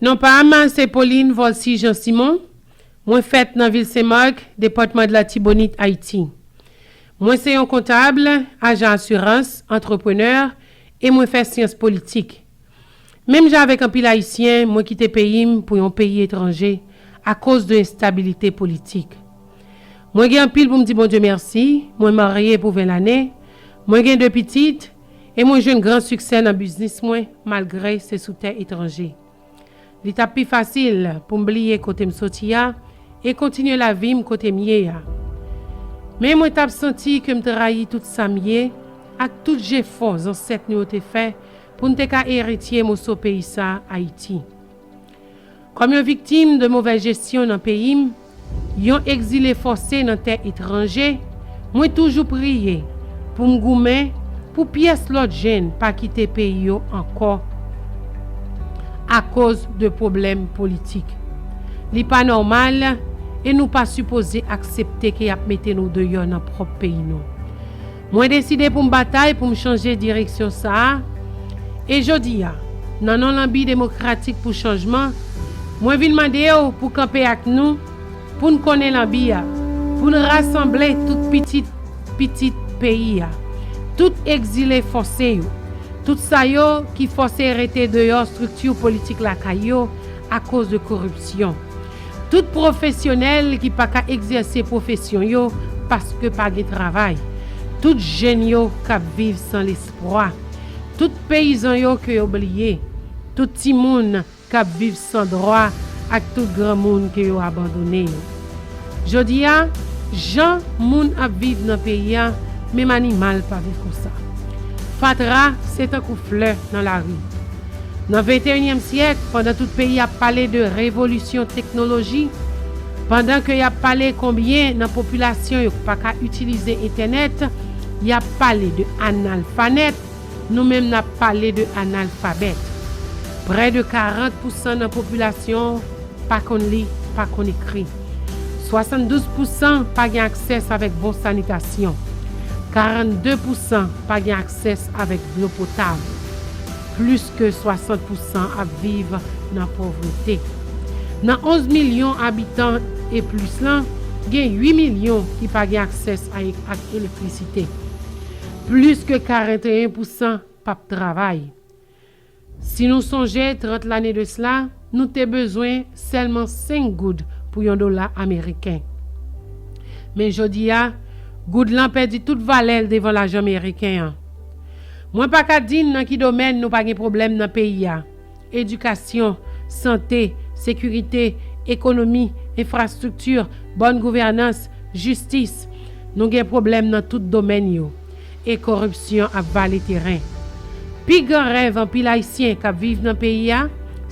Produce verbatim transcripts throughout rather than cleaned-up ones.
Non pa m se Pauline Volcy Jean Simon. Mwen fèt nan vil Senmak, depatman de Latibonit, Ayiti. Mwen se yon kontab, ajan asirans, antreprenè, e mwen fè syans politik. Menm jan avèk anpil Ayisyen, mwen kite peyi m pou yon peyi etranje akoz de enstabilite politik. Mwen gen anpil pou m di Bondye mèsi, mwen marye pou ven lane, mwen gen de pitit, e mwen jwenn gran siksè nan biznis mwen, malgre se sou tè etranje. Li t ap pi fasil pou m bliye kote m soti a e kontinye lavi m kote m ye a. Men mwen t ap santi ke m trayi tout sa m ye ak tout jefò zansèt nou yo te fè pou n te ka eritye moso peyi sa a, Ayiti. Kòm yon viktim de movèz jesyon nan peyi m, yon egzile fòse nan tè etranje, mwen toujou priye pou m goumen pou pyès lòt jèn pa kite peyi yo ankò akoz de pwoblèm politik. Li pa nòmal e nou pa sipoze aksepte ke y ap mete nou deyò nan pwòp peyi nou. Mwen deside pou m batay pou m chanje direksyon sa a. E jodi a, nan non Lanbi Demokratik pou Chanjman, mwen vin mande w pou kanpe ak nou, pou n konnen Lanbi a, pou n rasanble tout pitit, pitit peyi a, tout egzile fòse yo, tout sa yo ki fòse rete deyò estrikti politik lakay yo akoz de koripsyon. Tout pwofesyonèl ki pa ka egzèse pwofesyon yo paske pa gen travay. Tout jèn yo k ap viv san lespwa. Tout peyizan yo ke yo bliye. Tout timoun k ap viv san dwa ak tout granmoun ke yo abandone yo. Jodi a, jan moun ap viv nan peyi a, menm animal pa viv konsa. Fatra se tankou flè nan lari. Nan venteyinyèm syèk, pandan tout peyi ap pale de revolisyon teknoloji, pandan ke y ap pale konbyen nan popilasyon yo pa ka itilize entènèt, y ap pale de analfanèt, nou menm n ap pale de analfabèt. Prè de karant pousan nan popilasyon pa konn li, pa konn ekri. Swasanndouz pousan pa gen aksès avèk bon sanitasyon. Karannde pousan pa gen aksès avèk dlo potab. Plis ke swasant pousan ap viv nan povrete. Nan onz milyon abitan e plis lan, gen uit milyon ki pa gen aksès a, ak elektrisite. Plis ke karanteyen pousan p ap travay. Si nou sonje trant lane de sila, nou te bezwen sèlman senk goud pou yon dola ameriken. Men jodi a, goud lan pèdi tout valè l devan lajan meriken an. Mwen pa ka di n nan ki domèn nou pa gen pwoblèm nan peyi a. Edikasyon, sante, sekirite, ekonomi, enfrastrikti, bòn gouvènans, jistis. Nou gen pwoblèm nan tout domèn yo. E koripsyon ap vale teren. Pi gran rèv anpil Ayisyen k ap viv nan peyi a,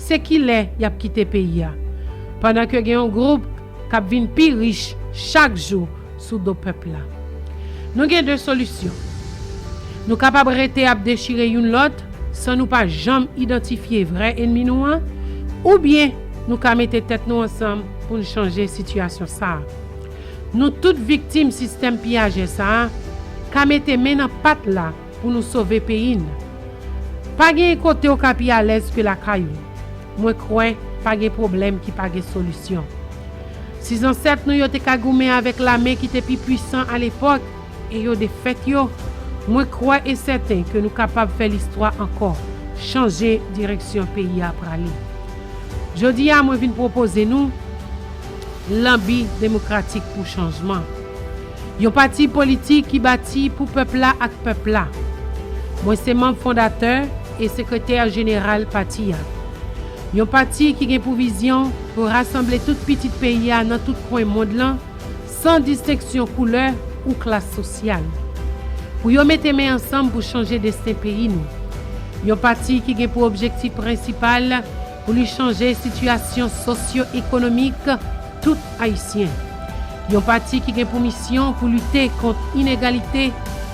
se kilè y ap kite peyi a. Pandan ke gen yon gwoup k ap vin pi rich chak jou sou do pèp la. Nou gen de solisyon. Nou kapab rete ap dechire youn lòt san nou pa janm idantifye vrè ènmi nou an, oubyen nou ka mete tèt nou ansanm pou n chanje sitiyasyon sa a. Nou tout viktim sistèm piyajè sa a, ka mete men nan pat la pou nou sove peyi n. Pa gen kote w ka pi alèz ke lakay ou. Mwen kwè pa gen pwoblèm ki pa gen solisyon. Si zansèt nou yo te ka goumen avèk lame ki te pi pwisan alepòk e yo defèt yo, mwen kwè e sèten ke nou kapab fè listwa ankò, chanje direksyon peyi a prale. Jodi a, mwen vin pwopoze nou Lanbi Demokratik pou Chanjman. Yon pati politik ki bati pou pèp la ak pèp la. Mwen se manm fondatè e sekretè jeneral pati a. Yon pati ki gen pou vizyon pou rasanble tout pitit peyi a nan tout kwen mond lan, san distenksyon koulè ou klas sosyal. Pou yo mete men ansanm pou chanje desten peyi nou. Yon pati ki gen pou objektif prensipal pou li chanje sitiyasyon sosyo-ekonomik tout Ayisyen. Yon pati ki gen pou misyon pou lite kont inegalite,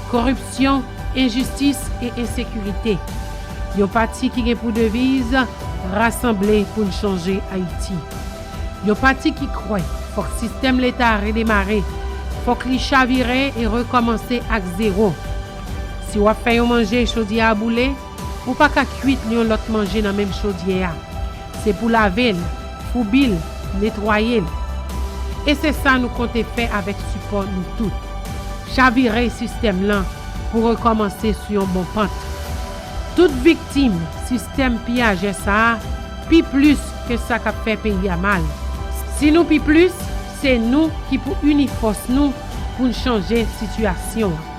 koripsyon, enjistis e ensekirite. Yon pati ki gen pou deviz rasanble pou n chanje Ayiti. Yon pati ki kwè fòk sistèm leta redemare, fòk li chavire e rekòmanse ak zewo. Si w ap fè yon manje chodyè a boule, ou pa ka kwit yon lòt manje nan menm chodyè a. Se pou lave l, foubi l, netwaye l. E se sa nou konte fè avèk sipò nou tout. Chavire sistèm lan pou rekòmanse sou yon bon pant. Tout viktim sistèm piyajè sa a pi plis ke sa k ap fè peyi a mal. Si nou pi plis, se nou ki pou ini fòs nou pou n chanje sitiyasyon an.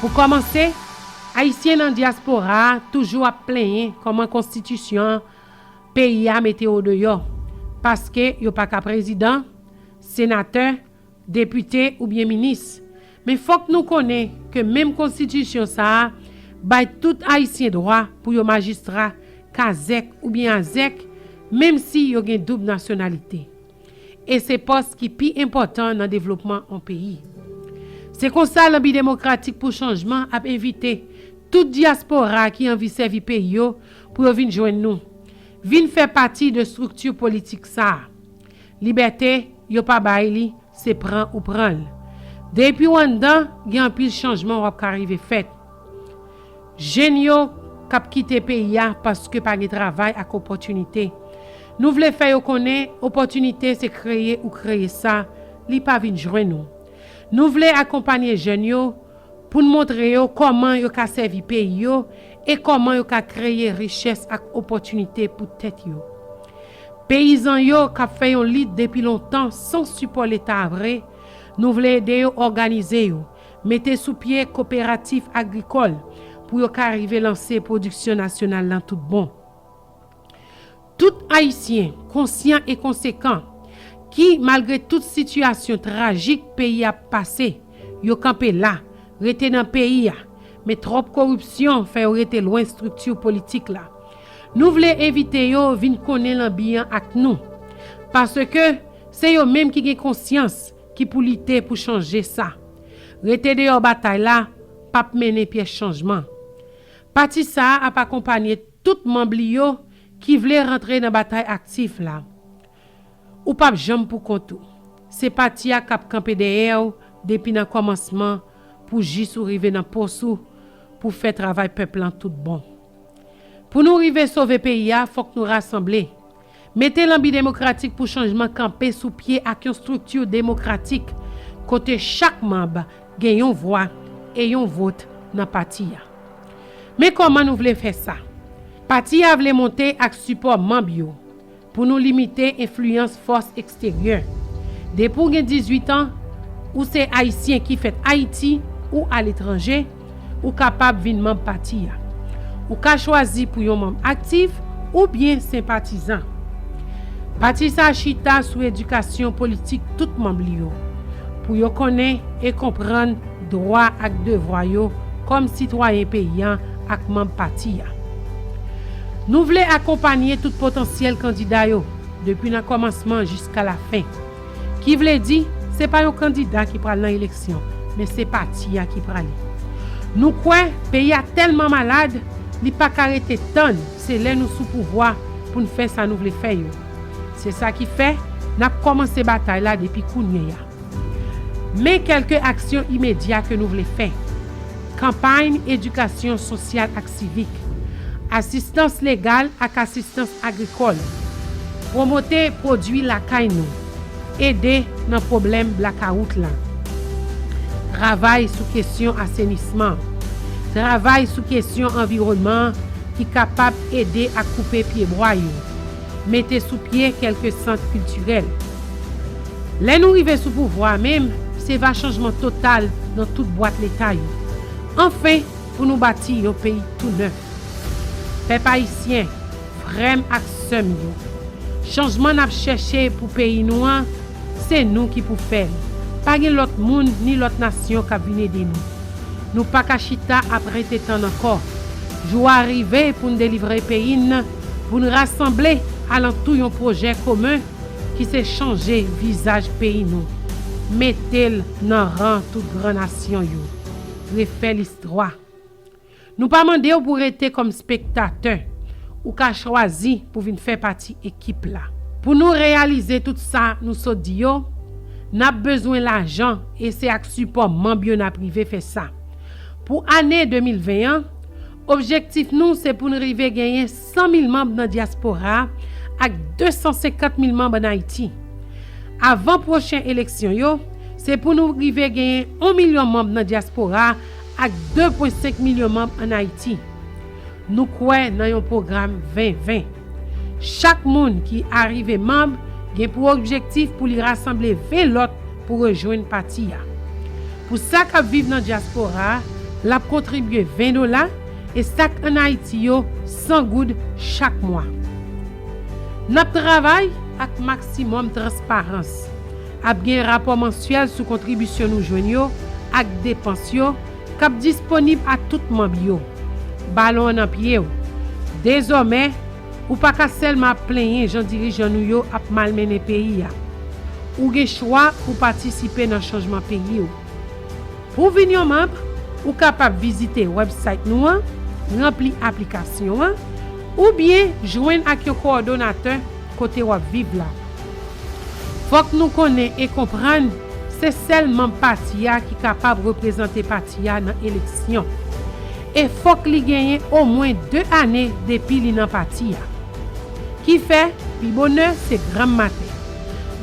Pou kòmanse, Ayisyen nan dyaspora a toujou ap plenyen kòman konstitisyon peyi a mete yo deyò, paske yo pa ka prezidan, senatè, depite oubyen minis. Men fòk nou konnen ke menm konstitisyon sa a bay tout Ayisyen dwa pou yo majistra kazèk oubyen azèk, menm si yo gen doub nasyonalite. E se pòs ki pi enpòtan nan devlopman yon peyi. Se konsa Lanbi Demokratik pou Chanjman ap envite tout dyaspora ki anvi sèvi peyi yo pou yo vin jwenn nou. Vin fè pati de estrikti politik sa a. Libète, yo pa bay li, se pran ou pran l. Depi w anndan, gen anpil chanjman w ap ka rive fèt. Jèn yo k ap kite peyi a paske pa gen travay ak opòtinite. Nou vle fè yo konnen opòtinite se kreye ou kreye sa, li pa vin jwenn ou. Nou vle akonpanye jèn yo pou n montre yo kòman yo ka sèvi peyi yo e kòman yo ka kreye richès ak opòtinite pou tèt yo. Peyizan yo k ap fè yon lit depi lontan san sipò Leta vre, nou vle ede yo òganize yo, mete sou pye koperatif agrikòl pou yo ka rive lanse pwodiksyon nasyonal lan tout bon. Tout Ayisyen konsyan e konsekan ki, malgre tout sitiyasyon trajik peyi a ap pase, yo kanpe la, rete nan peyi a, men twòp koripsyon fè yo rete lwen estrikti politik la. Nou vle envite yo vin konnen lanbi an ak nou, paske se yo menm ki gen konsyans ki pou lite pou chanje sa. Rete deyò batay la p ap mennen pyès chanjman. Pati sa a ap akonpanye tout manm li yo ki vle rantre nan batay aktif la. Ou p ap janm pou kont ou. Se pati a k ap kanpe dèyè w depi nan kòmansman pou jis ou rive nan pòs ou pou fè travay pèp lan tout bon. Pou nou rive sove peyi a, fòk nou rasanble. Mete Lanbi Demokratik pou Chanjman kanpe sou pye ak yon estrikti demokratik kote chak manm gen yon vwa e yon vot nan pati a. Men kòman nou vle fè sa? Pati a vle monte ak sipò manm yo pou nou limite enfliyans fòs eksteryè. Depi w gen dizuit an, ou se Ayisyen ki fèt Ayiti ou aletranje, ou kapab vin manm pati a. Ou ka chwazi pou yon manm aktif oubyen senpatizan. Pati sa a chita sou edikasyon politik tout manm li yo, pou yo konnen e konprann dwa ak devwa yo kòm sitwayen peyi a ak manm pati a. Nou vle akonpanye tout potansyèl kandida yo, depi nan kòmansman jiska lafen. Ki vle di, se pa yon kandida ki pral nan eleksyon, men se pati a ki prale. Nou kwè peyi a tèlman malad, li pa ka rete tann se lè nou sou pouvwa pou n fè sa nou vle fè yo. Se sa ki fè n ap kòmanse batay la depi kounye a. Men kèlke aksyon imedya ke nou vle fè. Kanpay edikasyon sosyal ak sivik, asistans legal ak asistans agrikòl, pwomote pwodui lakay nou, ede nan pwoblèm blakawout la, travay sou kesyon asenisman, travay sou kesyon anviwònman an ki kapab ede ak koupe pyebwa yo, mete sou pye kèlke sant kiltirèl. Lè nou rive sou pouvwa a menm, se va chanjman total nan tout bwat leta yo. Anfen, pou nou bati yon peyi tou nèf. Pèp ayisyen, frè m ak sè m yo, chanjman n ap chèche pou peyi nou an, se nou ki pou fè l. Pa gen lòt moun ni lòt nasyon k ap vin ede nou. Nou pa ka chita ap rete tann ankò. Jou a rive pou n delivre peyi n, pou n rasanble alantou yon pwojè komen ki se chanje vizaj peyi nou, mete l nan ran tout gran nasyon yo, refè listwa. Nou pa mande w pou rete kòm spektatè, ou ka chwazi pou vin fè pati ekip la. Pou nou reyalize tout sa nou sot di yo, n ap bezwen lajan e se ak sipò manm yo n ap rive fè sa. Pou ane de mil ven an, Objektif nou se pou n rive genyen san mil manm nan dyaspora a ak de san senkant mil manm ann Ayiti. Avan pwochen eleksyon yo, se pou nou rive genyen yon milyon manm nan dyaspora a ak de pwen senk milyon manm ann Ayiti. Nou kwè nan yon pwogram ven ven. Chak moun ki arive manm gen pou objektif pou li rasanble ven lòt pou rejwenn pati a. Pou sa k ap viv nan dyaspora a, l ap kontribye ven dola e sa k ann Ayiti yo san goud chak mwa. N ap travay ak maksimòm transparans. Ap gen rapò mansyèl sou kontribisyon nou jwenn yo ak depans yo k ap disponib a tout manm yo. Balon an nan pye w. Dezòmè, ou pa ka sèlman ap plenyen jan dirijan nou yo ap malmennen peyi a. Ou gen chwa pou patisipe nan chanjman peyi w. Pou w vin yon manm, ou kapab vizite wèbsayt nou an, ranpli aplikasyon an, oubyen jwenn ak yon kowòdonatè kote w ap viv la. Fòk nou konnen e konprann se sèl manm pati a ki kapab reprezante pati a nan eleksyon. E fòk li genyen omwen de ane depi li nan pati a. Kifè, pi bonè se granm maten.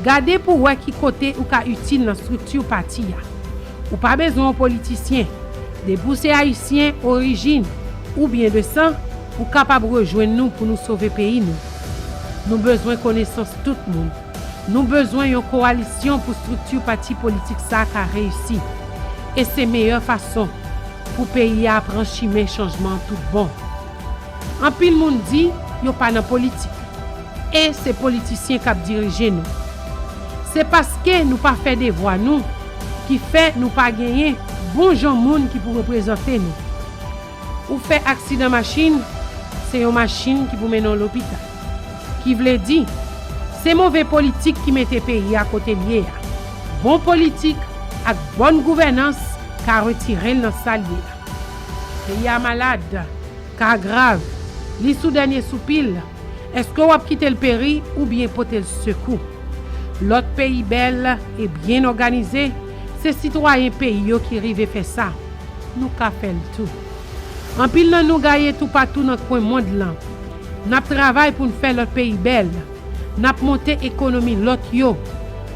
Gade pou w wè ki kote ou ka itil nan estrikti pati a. Ou pa bezwen yon politisyen. Depi w se Ayisyen orijin oubyen de san, ou kapab rejwenn nou pou nou sove peyi nou. Nou bezwen konesans tout moun. Nou bezwen yon kowalisyon pou estrikti pati politik sa a ka reyisi. E se meyè fason pou peyi a pran chimen chanjman an tout bon. Anpil moun di yo pa nan politik. E se politisyen k ap dirije nou. Se paske nou pa fè devwa nou ki fè nou pa genyen bon jan moun ki pou reprezante nou. Ou fè aksidan machin, se yon machin ki pou mennen w lopital. Ki vle di, se move politik ki mete peyi a kote l ye a. Bon politik ak bòn gouvènans ka retire l nan sa l ye a. Peyi a malad, ka grav, li sou dènye soupi l. Èske w ap kite l peri oubyen pote l sekou? Lòt peyi bèl e byen òganize, se sitwayen peyi yo ki rive fè sa. Nou ka fè l tou. Anpil nan nou gaye toupatou nan kwen mond lan. N ap travay pou n fè lòt peyi bèl. N ap monte ekonomi lòt yo,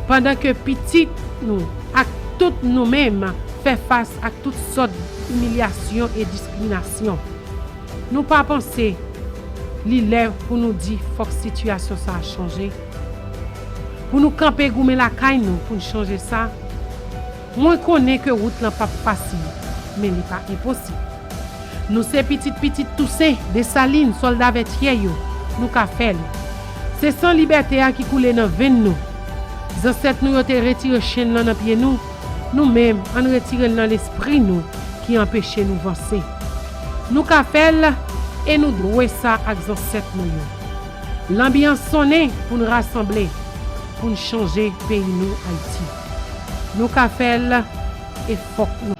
pandan ke pitit nou ak tout nou menm fè fas ak tout sòt imilyasyon e diskriminasyon. Nou pa panse li lè pou nou di fòk sitiyasyon sa a chanje? Pou nou kanpe goumen lakay nou pou n chanje sa? Mwen konnen ke wout lan p ap fasil, men li pa enposib. Nou se pitit pitit Tousen, Desalin, sòlda Vètyè yo, nou ka fè l. Se san libète a ki koule nan venn nou. Zansèt nou yo te retire chenn lan nan pye nou, nou menm, ann retire l nan lespri nou ki anpeche nou vanse. Nou ka fè l e nou dwe sa ak zansèt nou yo. Lanbi an sonnen pou n rasanble, pou n chanje peyi nou Ayiti. Nou ka fè l e fòk nou